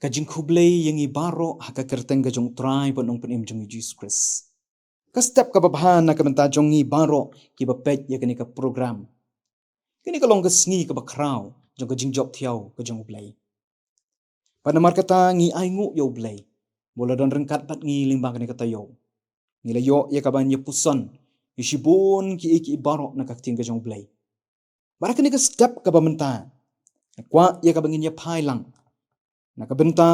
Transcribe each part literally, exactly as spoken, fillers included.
Ka jingkhublei ïa ngi baroh ha ka kyrteng ka jong U Trai bad Nongpynim jong ngi Jisu Khrist. Ka step kaba bha na ka bynta jong ngi baroh kiba peit ïa kane ka program, kane ka long ka sngi kaba khraw jong ka jingjop thiaw ka jong U Blei. Bad namar kata ngi ainguh ïa U Blei ba u la don ryngkat bad ngi lyngba kane ka taïew. Ngi la ïoh ïa kaban ïa puson ïa shibun kiei kiei baroh na ka ktien ka jong U Blei. Bad ha kane ka step kaba mynta, nga kwah ïa kaba ngin ïa phai lang na ka bynta,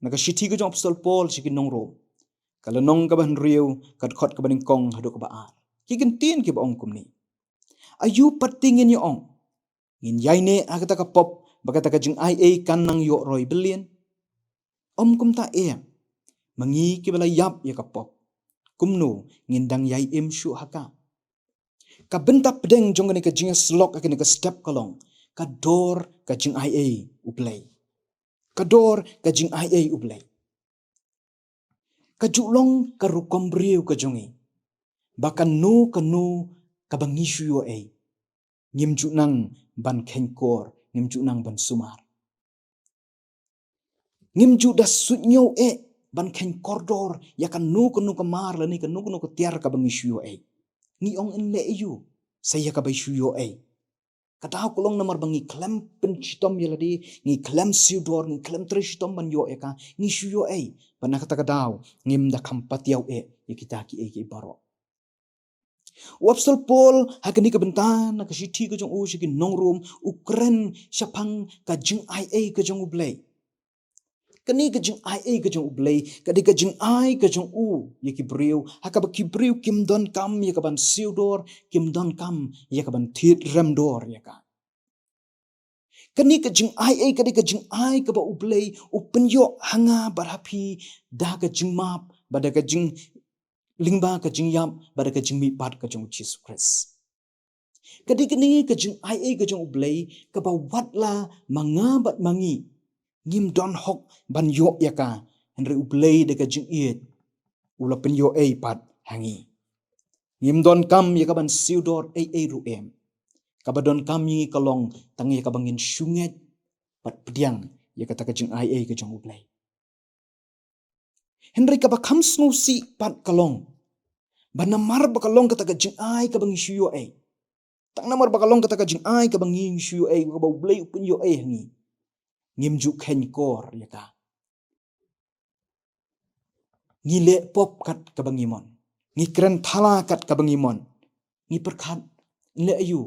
na ka shithi ka jong u Apostol Paul sha ki nong Rom, ka lynnong kaba hynriew, ka dkhot kaba nyngkong haduh kaba ar. Ki kyntien kiba ong kumne: Aïu pat te ngin ïa ong, ngin ïaineh ha kata ka pop ba kata ka jingaiei kan nang ïoh roi byllian? Ym kumta em. Ma ngi kiba la ïap ïa ka pop, kumno ngin dang ïai im shuh ha ka? Ka bynta pdeng jong kane ka jingïasyllok ha kane ka step ka long: Ka dor ka jingaiei U Blei. Ka dor ka jingaiei U Blei. Ka ju long ka rukom briew ka jong ngi ba kano kano kaba ngi shu ïoh ei, ngim ju nang ban kheiñ kor, ngim ju nang ban sumar. Ngim ju da suidñiew eh ban kheiñ kordor ïa kano kano ka mar lane kano kano ka tiar kaba ngi shu ïoh ei. Ngi ong, yn leh aïu sa ïa kaba shu ïoh ei? Ka daw ka long namar ba ngi khlem pynshitom ïa lade, ngi khlem siew dor, ngi khlem trei shitom ban ïoh ïa ka, ngi shu ïoh ei. Bad na kata ka daw ngim da kham patiaw eh ïa kita kiei kiei baroh. U Apostol Paul ha kane ka bynta na ka shithi ka jong u sha ki nong Rom, u kren shaphang ka jingaiei ka jong U Blei. Kane ka jingaiei ka jong U Blei ka dei ka jingai ka jong u ïa ki briew, ha kaba ki briew kim donkam ïa kaban siew dor, kim donkam ïa kaban thied rem dor ïa ka. Kane ka jingaiei ka dei ka jingai kaba U Blei u pynïoh ha nga bad ha phi da ka jingmap, bad da ka jing, lyngba ka jingïap bad da ka jingmihpat ka jong U Jisu Khrist. Ka dei kane ka jingaiei ka jong U Blei kaba wat la ma nga bad ma ngi ngim don hok ban ïoh ïa ka, hynrei U Blei da ka jingïeit u la pynïoh ei pat ha ngi. Ngim donkam ïa kaban siew dor ei ei ruh em. Kaba donkam ïa ngi ka long tang ïa kaba ngin shu ngeit bad pdiang ïa kata ka jingaiei ka jong U Blei. Hynrei kaba kham sngewsih pat ka long ba namar ba ka long kata ka jingai kaba ngi shu ïoh ei, tang namar ba ka long kata ka jingai kaba ngi shu ïoh ei, kaba U Blei u pynïoh ei ha ngi, ngim ju kheiñ kor ïa ka. Ngi leh pop kat kaba ngi mon, ngi kren thala kat kaba ngi mon. Ngi pyrkhat, leh aïu,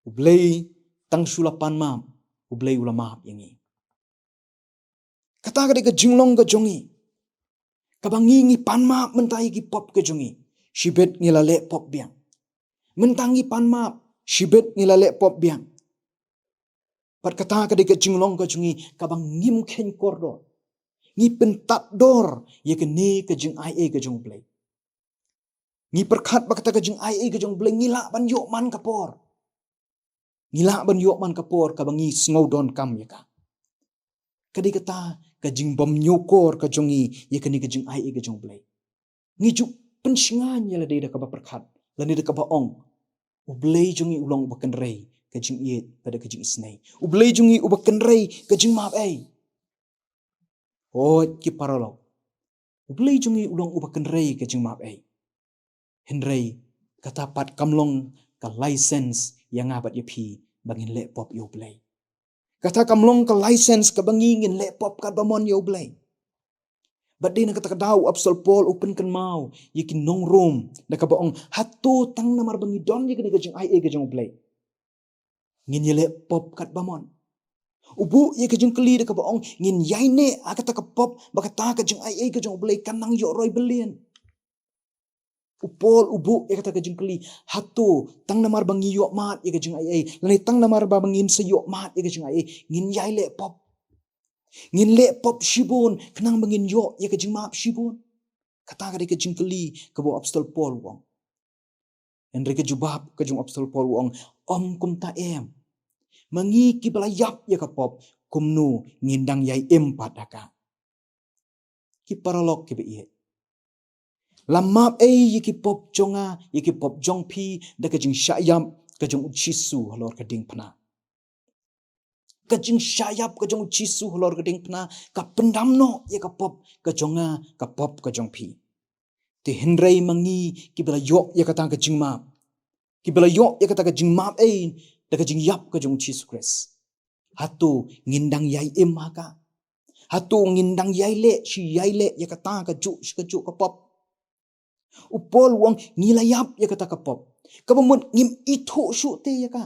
U Blei tang shu la pan map, U Blei u la map ïa ngi. Kata ka dei ka jinglong ka jong ngi, kaba ngi ngi pan map mynta ïa ki pop ka jong ngi, shibit ngi la leh pop biang. Mynta ngi pan map, shibit ngi la leh pop biang. Bad kata ka dei ka jinglong ka jong ngi kaba ngim kheiñ kordor. Ngi pyntad dor ïa kane ka jingaiei ka jong U Blei. Ngi pyrkhat ba kata ka jingaiei ka jong U Blei ngi lah ban ïoh man ka por. Ngi lah ban ïoh man ka por kaba ngi sngew donkam ïa ka. Ka dei kata ka jingbym ñiewkor ka jong ngi ïa kane ka jingaiei ka jong U Blei. Ngi ju pynshngaiñ ïa lade da kaba pyrkhat lane da kaba ong, U Blei jong ngi u long uba kynrei ka jingïeit bad ka jingisynei. U Blei jong ngi uba kynrei ka jingmap ei. Hooid ki paralok, U Blei jong ngi u long uba kynrei ka jingmap ei. Hynrei kata pat kam long ka license ïa nga bad ïa phi ba ngin leh pop ïa U Blei. Kata kam long ka license kaba ngi ngin leh pop katba mon ïa U Blei. Bad dei na kata ka daw u Apostol Paul u pynkynmaw ïa ki nong Rom da kaba ong, hato tang namar ba ngi don ïa kane ka jingaiei ka jong U Blei ngin ïaleh pop katba mon? U buh ïa ka jingkylli da kaba ong, ngin ïaineh ha kata ka pop ba kata ka jingaiei ka jong U Blei kan nang ïoh roi byllian? U Paul u buh ïa kata ka jingkylli, hato tang namar ba ngi ïoh mad ïa ka jingaiei, lane tang namar ba ngin sa ïoh mad ïa ka jingaiei, ngin ïai leh pop? Ngin leh pop shibun khnang ba ngin ïoh ïa ka jingmap shibun? Kata ka dei ka jingkylli kaba u Apostol Paul u ong. Hynrei ka jubab ka jong u Apostol Paul u ong, ym kumta em. Ma ngi kiba la ïap ïa ka pop, kumno ngin dang ïai im pat ha ka? Ki paralok kiba ïeit, la map ei ïa ki pop jong nga, ïa ki pop jong phi da ka jingshah ïap ka jong u Jisu halor ka diengphna? Ka jingshah ïap ka jong u Jisu halor ka diengphna ka pyndam noh ïa ka pop ka jong nga, ka pop ka jong phi. Te hynrei ma ngi kiba la ïoh ïa kata ka jingmap, kiba la ïoh ïa kata ka jingmap ei da ka jingïap ka jong u Jisu Khrist, hato ngin dang ïai im ha ka? Hato ngin dang ïai leh shi ïai leh ïa kata kajuh shi kajuh ka pop? U Paul u ong ngi la ïap ïa kata ka pop. Kaba mut ngim ithuh shuh te ïa ka.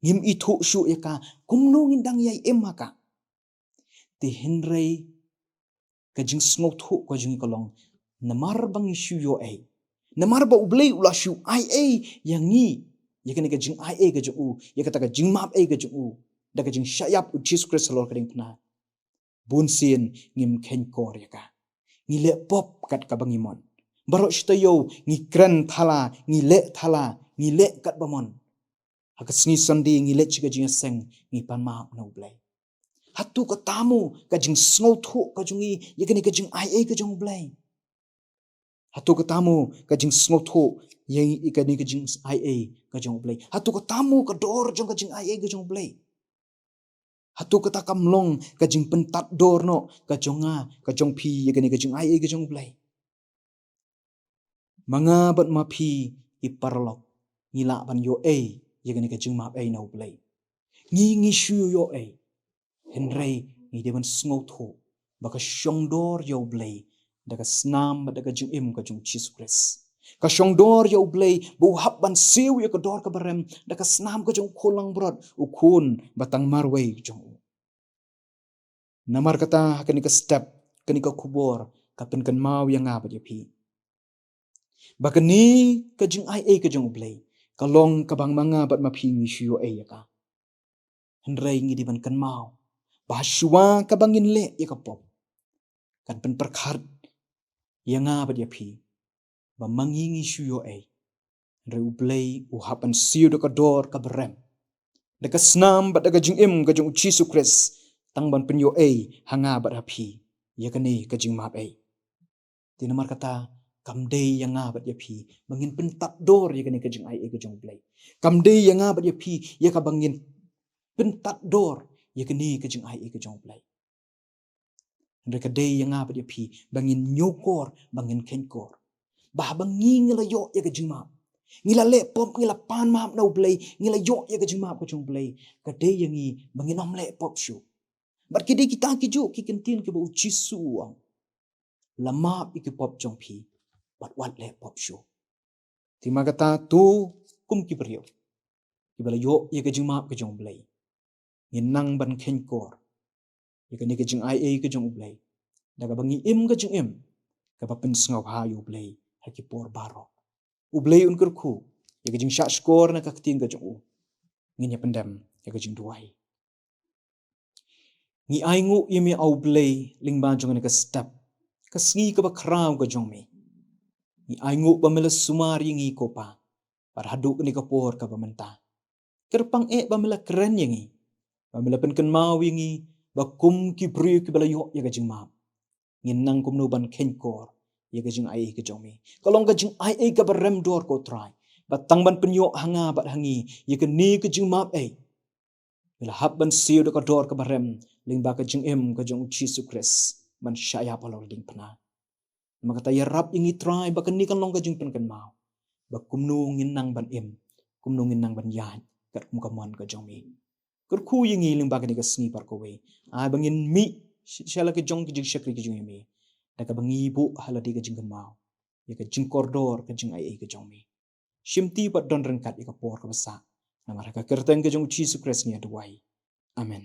Ngim ithuh shuh ïa ka. Kumno ngin dang ïai im ha ka? Te hynrei ka jingsngewthuh ka jong ngi ka long, namar ba ngi shu ïoh ei, namar ba U Blei u la shu ai ei ïa ngi, ïa kane ka jingai ei ka jong u, ïa kata ka jingmap ei ka jong u, da ka jingshah ïap u Jisu Khrist halor ka diengphna, bun sien ngim kheiñ kor ïa ka. Ngi leh pop kat kaba ngi mon. Baroh shi taïew ngi kren thala, ngi leh thala, ngi leh kat ba mon. Ha ka sngi Sunday ngi leit sha ka jingïaseng, ngi pan map na U Blei. Hato kata mo ka jingsngewthuh ka jong ngi ïa kane ka jingai ei ka jong U Blei? Hato kata mo ka jingsngewthuh ïa kane ka jingai ei ka jong U Blei? Hato kata mo ka dor jong ka jingai ei ka jong U Blei? Hato kata kam long ka jingpyntat dor noh ka jong nga, ka jong phi ïa kane ka jingai ei ka jong U Blei? Ma nga bad ma phi ki paralok, ngi lah ban ïoh ei ïa kane ka jingmap ei na U Blei. Ngi, ngi shu ïoh ei. Hynrei ngi dei ban sngewthuh ba ka shong dor ïa U Blei da ka snam bad da ka jingim ka jong u Jisu Khrist. Ka shong dor ïa U Blei ba u hap ban siew ïa ka dor kaba rem da ka snam ka jong u khun langbrot, u khun ba tang marwei jong u. Namar kata ha kane ka step, kane ka khubor ka pynkynmaw ïa nga bad ïa phi ba kane ka jingai ei ka jong U Blei ka long kaba ma nga bad ma phi ngi shu ïoh ei ïa ka. Hynrei ngi dei ban kynmaw ba shuwa kaba ngin leh ïa ka pop, kan pynpyrkhat ïa nga bad ïa phi ba ma ngi ngi shu ïoh ei. Hynrei U Blei u hap ban siew da ka dor kaba rem, da ka snam bad da ka jingim ka jong u Jisu Khrist, tang ban pynïoh ei ha nga bad ha phi ïa kane ka jingmap ei. Te namar kata kam dei ïa nga bad ïa phi ba ngin pyntat dor ïa kane ka jingai ei ka jong U Blei. Kam dei ïa nga bad ïa phi ïa kaba ngin pyntat dor ïa kane ka jingai ei ka jong U Blei. Hynrei ka dei ïa nga bad ïa phi ba ngin ñiewkor, ba ngin kheiñkor. Ba haba ngi ngi la ïoh ïa ka jingmap, ngi la leh pop, ngi la pan map na U Blei, ngi la ïoh ïa ka jingmap ka jong U Blei, ka dei ïa ngi ba ngin ym leh pop shuh. Bad ki dei kita kijuh ki kyntien kiba u Jisu u ong, la map ïa ki pop jong phi bad wat leh pop shuh. Te ma kata to kum ki briew kiba la ïoh ïa ka jingmap ka jong U Blei, ngin nang ban kheiñkor ïa kane ka jingai ei ka jong U Blei da kaba ngi im ka jingim kaba pynsngewbha ïa U Blei ha ki por baroh. U Blei un kyrkhu ïa ka jingshah shkor na ka ktien ka jong u. Ngin ïa pyndem ïa ka jingduwai. Ngi ainguh ïa me A U Blei lyngba jong kane ka step, ka sngi kaba khraw ka jong me. Ngi ainguh ba me la sumar ïa ngi ko Pa, bad haduh kane ka por kaba mynta. Kyrpang eh ba me la kren ïa ngi, ba me la pynkynmaw ïa ngi ba kum ki briew kiba la ïoh ïa ka jingmap, ngin nang kumno ban kheiñkor ïa ka jingai ei ka jong me. Ka long ka jingai ei kaba rem dor ko Trai, ba tang ban pynïoh ha nga bad ha ngi ïa kane ka jingmap ei, me la hap ban siew da ka dor kaba rem lyngba ka jingim ka jong u Jisu Khrist ban shah ïap halor ka diengphna. Namar kata ïarap ïa ngi Trai ba kane kan long ka jingpynkynmaw ba kumno ngin nang ban im, kumno ngin nang ban ïaid katkum ka mon ka jong me. Kyrkhu ïa ngi lyngba kane ka sngi baroh kawei. Ai ba ngin mih sha la ka jong ka jingshakri ka jong me da kaba ngi buh ha lade ka jingkynmaw ïa ka jingkordor ka jingai ei ka jong me. Shimti bad don ryngkat ïa ka por kaba sah. Namar ha ka kyrteng ka jong u Jisu Khrist ngi ïa duwai. Amen.